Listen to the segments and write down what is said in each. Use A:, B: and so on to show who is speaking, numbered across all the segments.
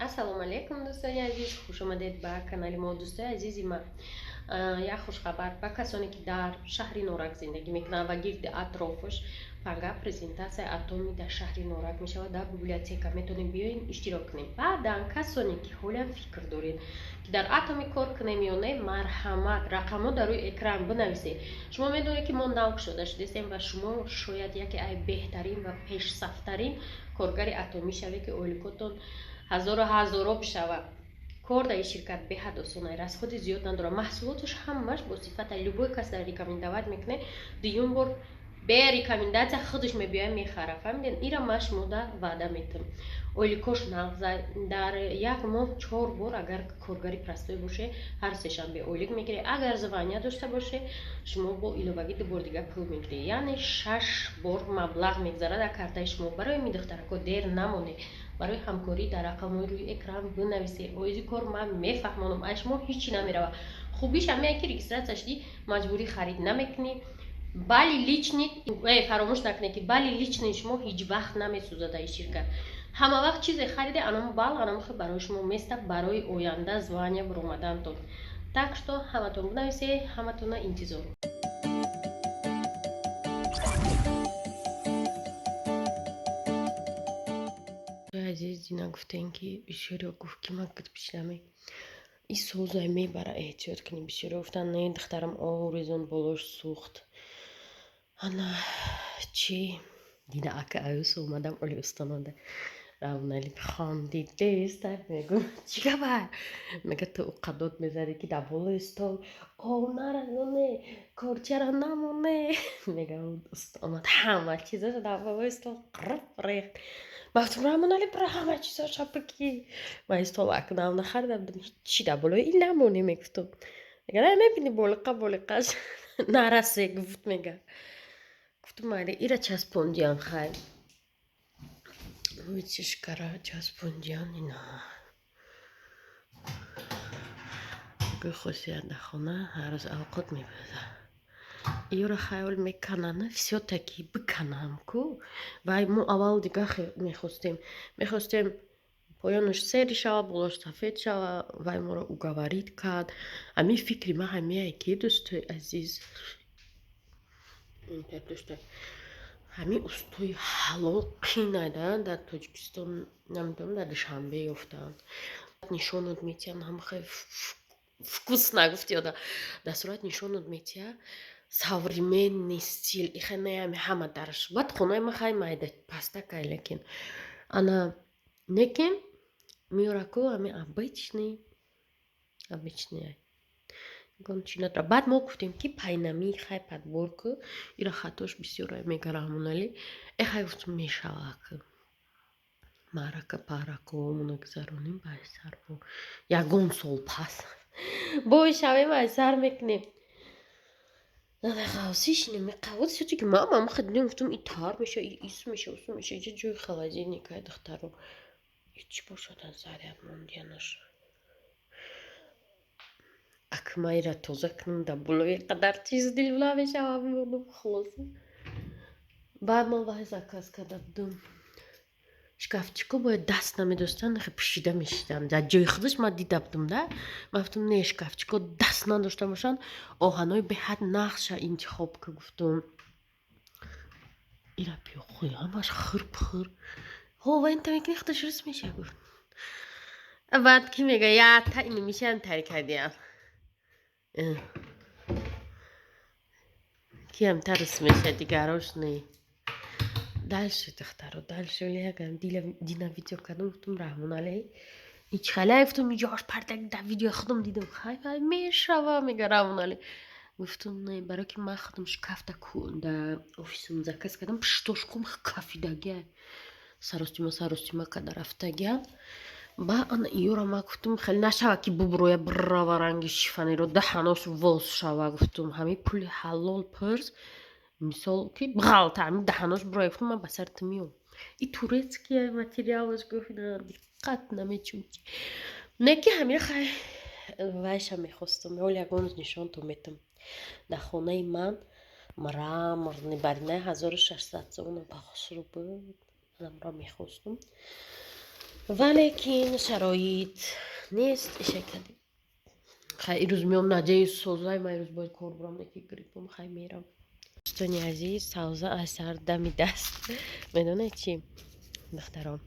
A: Ассалому алайкум, дӯстони азиз, хушомадед ба канали мо. Дӯстои азизи ман, як хушхабар ба касоне, ки дар шаҳри Норак зиндагӣ мекунанд ва гирди атрофаш. Пага презентатсияи Атоми дар шаҳри Норак мешавад, дар библиотека. Метавонем биёем, иштирок кунем. Баъдан касоне, ки ҳолиам фикр доред, ки дар Атоми кор кунем ё не, марҳамат, рақамҳо дар рӯи экран, бинависед. Шумо медонед, ки мо нав кушода шудастем ва шумо шояд яке ай беҳтарин ва пешсафтарин коргари Атомӣ шавед, ки ойликотон ҳазору ҳазоро бишавад. Кор дар ин ширкат беҳад осона, расходи зиёд надорад, маҳсулоташ ҳамааш бо сифата. Любой кас дар рекомендовать мекунед, дуюм бор бе рекомендация худаш мебиёяд, мехара. Фаҳмидед? Ира ман шумода ваъда метам. Ойликош нағза. Дар як моҳ чор бор, агар коргари простой боше, ҳар сешанбе ойлик мегиред. Агар звания дошта боше, шумо бо иловагӣ ду бор дига пул мегиред, яъне шаш бор маблағ мегзарад дар картаи шумо. Барои ми, духтарако, дер намонед. Барои ҳамкорӣ дар рақамҳои рӯи экран бинависед. Оиди кор ман мефаҳмонам, аз шумо ҳечи намеравад. Хубиш ҳамея, ки регистрация шудӣ, маҷбурӣ харид намекунӣ. Балли личный фаромӯш накунед, ки балли личный шумо ҳеҷ вақт намесӯзад. Дар ин ширкат ҳама вақт чизе хариде, анам балл анамхе барои шумо места, барои оянда звания баромадантон. Так что ҳаматон бинависед, ҳаматона интизор. Азиз, дина гуфтем, ки бисёриё гуфт, ки ман кирпичнаме и сӯзай мебара, эҳтиёт кунем. Бисёриё гуфтанд: «Не, духтарам, оризон болош сӯхт». Ана чӣ дина ака аюс омадам, оли устонода равнали хондидеста. Мегӯ: «Чӣ гапа?» Мега: «Ту уқадот мезадӣ, ки дар болои стол об наразоне, корчара намоне». Мега, уст омад, ҳама чизаша дар болои стол қириб рехт. Ман гуфтам: «Рамонали, бира, ҳама чизоша бигӣ». Ман ин стол акнав нахарида будам, ҳичи дар болои ин намоне, мегуфтум. Мега: «Мебини, болиқа болиқаш нарасе», гуфт. Мега, гуфтум: «Майли, ира часпондиям, хай, чишкара часпондиям». Ина гӯй, хосият дар хона ҳар рӯз авқот мепаза. Ёра хаёл меканана, всё-таки биканам ку. Вай мо аввал дига мехостем поёнаш серый шава, болош сафед шава. Вай моро уговорить кард. Ҳамин фикри ман ҳамияе, ки, дӯстои азиз, дӯсто, ҳамин устои ҳалол қинада. Дар Тоҷикистон намедонам, дар Душанбе ёфтанд, нишонат метиҳанд, ҳамахай вкус нагуфти ёда, дар сурат нишонат метиҳад, современный стиль ихе неами ҳама дарш. Баъд хонаи ман хай майда пастакай, лекин ана некин меёраку, ҳамин обычный, обычный ягон чи надорад. Баъд мо гуфтем, ки пайнами хай подбор ку, ира хатош бисёр мегара ҳамонали. Э, хай, гуфтум, мешава ку, маърака паракомона гузаронем, ба сар бо ягон сол пас бой шавем, ай сар мекунем. Ғавсишинем, меқавод сёти ки мама махадидем. Гуфтум: «И тар меша, ис меша, усу меша». Иҷа ҷои холодильникай, духтаро. Чӣ бошад, аз заряд мондиянаш. Акмайра тоза кунам, дар болои қадар чиз дил намешавам. Хулоса, баъд ман вай заказ карда будам, шкафчико бояд даст намедостанд, пӯшида мешиданд дар ҷои худаш. Ман дида будам да, ман гуфтам: «Не, шкафчико даст надошта бошанд, оҳанои беҳад нақша интихоб ка», гуфтум. Ира биёхӯй, ҳамаш хирпхир. Ҳо, ва инта мекунӣ, худаш рӯз меша, гуфт. Баъд ки мега: «Я та ини мешаам тари кардиям, киам тарс меша, дигарош не». Дальше, духтаро, дальше ягам дина видео кардам, гуфтум: «Раҳмонале, ичхалай», гуфтум, иҷош пардаг дар видеои худам дидам. «Хай, хай мешава», мега Раҳмонале. Гуфтум: «Не, барое ки ман худам шкафта да офисам заказ кардам, пуштош кум кафидагия, саростима саростима карда рафтагия». Ба ана иёра ма гуфтум, хеле нашава, ки буброя, бирава, ранги шифаниро даҳанош воз шава. Гуфтум, ҳамин пули ҳалол пирс, мисол, ки ғалта ҳамин даҳанош буроя. Гуфтум, ман ба сари ту меом. И турецкий материалаш, гуфт, диққат намечум. Не, ки ҳамин хай вайша мехостум. Ҳол ягон рӯз нишонтон метам. Дар хонаи ман мраморный баринаи 1600 сомона бахшро буд, анамро мехостум. Валекин шароит нест, иша кардем. Хай, ирӯз меом, наҷаи созай, ман ирӯз бояд кор бурам, неки гриппом, хай мерам. Дӯстони азиз, савза аз сар дами даст. Медонед чӣ, духтарон,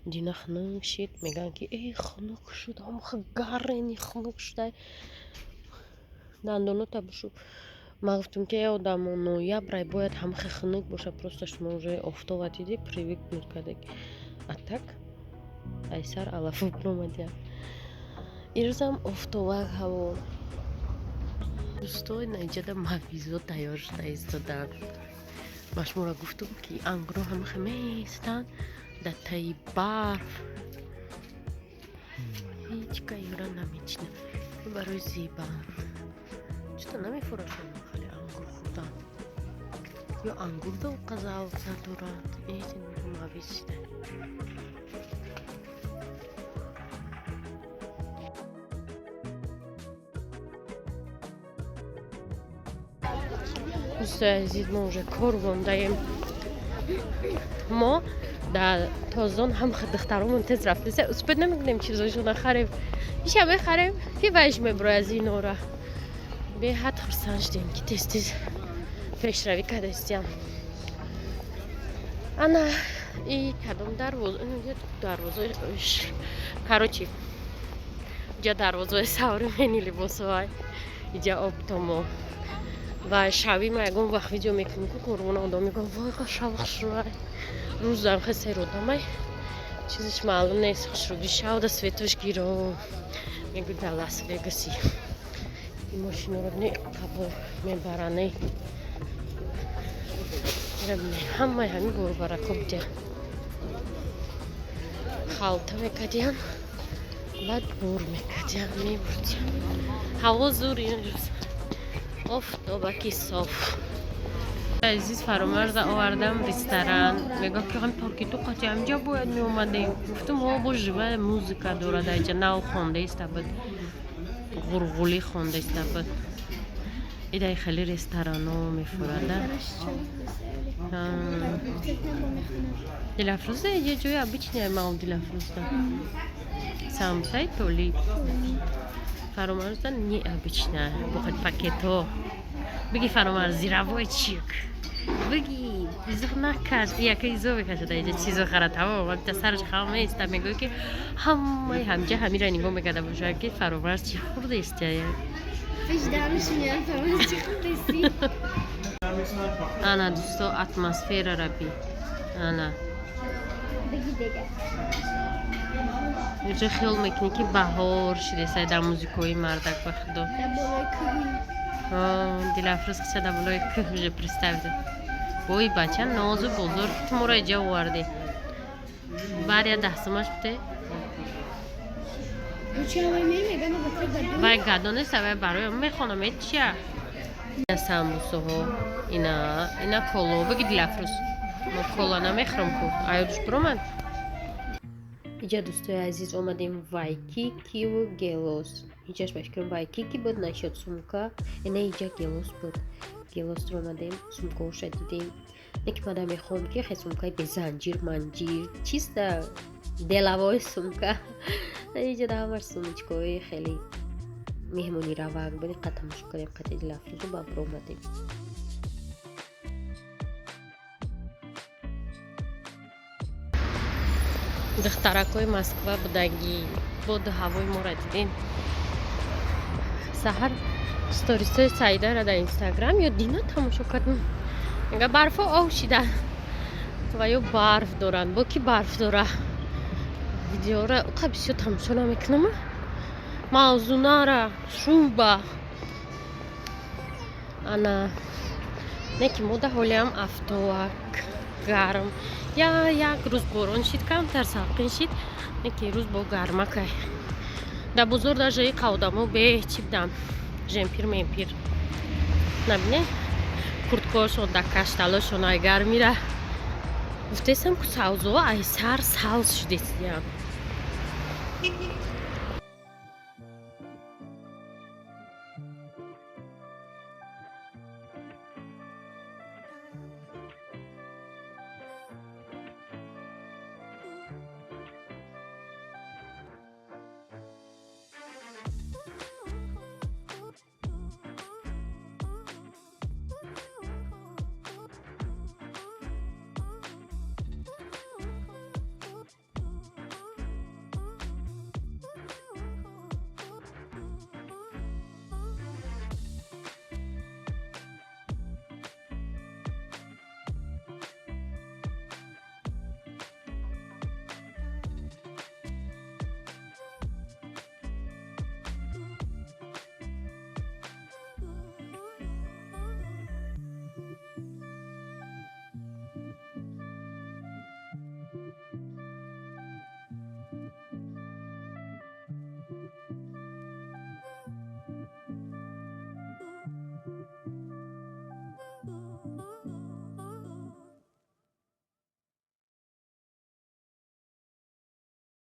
A: дина хунук шид, мегӯянд ки э хунук шуд, ҳамха гарени хунук шуда, дандонота бушу. Ман гуфтам ки э одамо, ноябрай бояд ҳамха хунук боша, просто шумо уже офтова диди, привыкнуть кардед. А так ай сар алафу биромадиям. Ирӯзам офтовак ҳаво. Дӯсто, наиҷада мавизо тайёр шуда истоданд. Ба шуморо гуфтум ки ангурҳо ҳамаха меистанд дар таи барф, ҳеҷ ка ёра намечина, барои зебанд. Чуто намефурашон хеле ангур хӯрдан ё ангур довқа завқ надорад, мавиз шуда. Дӯстои азиз, мо уже кор мондаем. Мо дар тозон ҳам духтаромон тез рафтеса, успеть намекунем чизошона харем, иша мехарем ки вайш мебурад аз инора. Беҳад хурсанд шудем, ки тез тез пешравӣ кардастиям. Ана и кадом дарвоза, дарвоза, короче, иҷа дарвозаи современный либосҳоай, иҷа оптомо ва шави. Ма ягон вақт видео мекунем, ку корвона одам мегӯям: вой, шав хушрӯай, рӯзам хе сер одамай, чизиш маълум нест, хушрӯги шавда светош гиро мегӯ. Дар Лас Вегаси ин мошиноро не қабор мебаране, ҳамаи ҳамин борбарако будия, халта мекардиям, баъд бор мекардиям, мебурдиям. Ҳаво зур имрӯз, офтобаки соф. Азиз, Фаромарза овардам ресторан. Мегӯяд ки ҳам парки ту қати ҳамҷа бояд меомадем. Гуфтам, о, бо живая музыка дорад, аҷа нав хондаиста буд, ғурғулӣ хондаиста буд. Идай хеле ресторано мефурада. Дилафрӯза я ҷои обычный мал. Дилафрӯза самсаи толи Фаромарза необычная, бохад пакето биги. Фаромарз, зировой чик биги, изо накаш, яка изо мекашад, иҷа чизо хара, тамом та сараш хам меиста. Мегӯяд ки ҳамаи ҳамҷа ҳамира нигоҳ мекарда бошад, ки Фаромарз чӣ хурдест.
B: Вижданаш меяд, Фаромарз чӣ хурдести.
A: Ана, дӯсто, атмосферара би, ана.
B: Биги дега.
A: Инҷо хиёл мекунӣ, ки баҳор шидесай, дар музикои мардак, ба худо.
B: Дар болои кӯҳи.
A: Дилафрӯз қиса дар болои кӯҳ уже представить. Вой, бача, нозу бозор, ки ту моро иҷа овардӣ. Баъд я даҳсумаш бите. Вай гадо нест, вай барои мехонам чия. Ина самбусоҳо, ина коло биги, Дилафрӯз. Мо кола намехӯрам ку. Аёдуш биромад. Иҷа, дӯстои азиз, омадем Вайкикиву Гелос. Иҷаш ба фикрам Вайкики буд, насчёт сумка. Ина иҷа Гелос буд. Гелосро омадем, сумкаоша дидем. Не ки мада мехоҳам, ки хе сумкаи безанҷир манҷир, чиста деловой сумка. Иҷа да ҳамаш сумочкаҳои хеле меҳмони равак буд. Қад тамошо кардем қати Дилафрӯзу, ба биромадем. Духтаракҳои Москва будагӣ, боду ҳавои моро дидем. Саҳар сторисҳои Саидара дар Инстаграм ё Дина тамошо кардем, мега барфо ов шида ва ё барф доранд, бо ки барф дора. Видеора уқа бисёр тамошо намекунам, мавзунара шуба ана не ки мода ҳолиам афтовак гарм. Я як рӯз борон шид, камтар салқин шид, не ки рӯз бо гармакай. Дар бозор даже иқа одамо бе чӣ будам, жемпир мемпир набине, курткаошон да кашталошон ай гармира. Гуфтесам ку савзо ай сар савз шудесиям.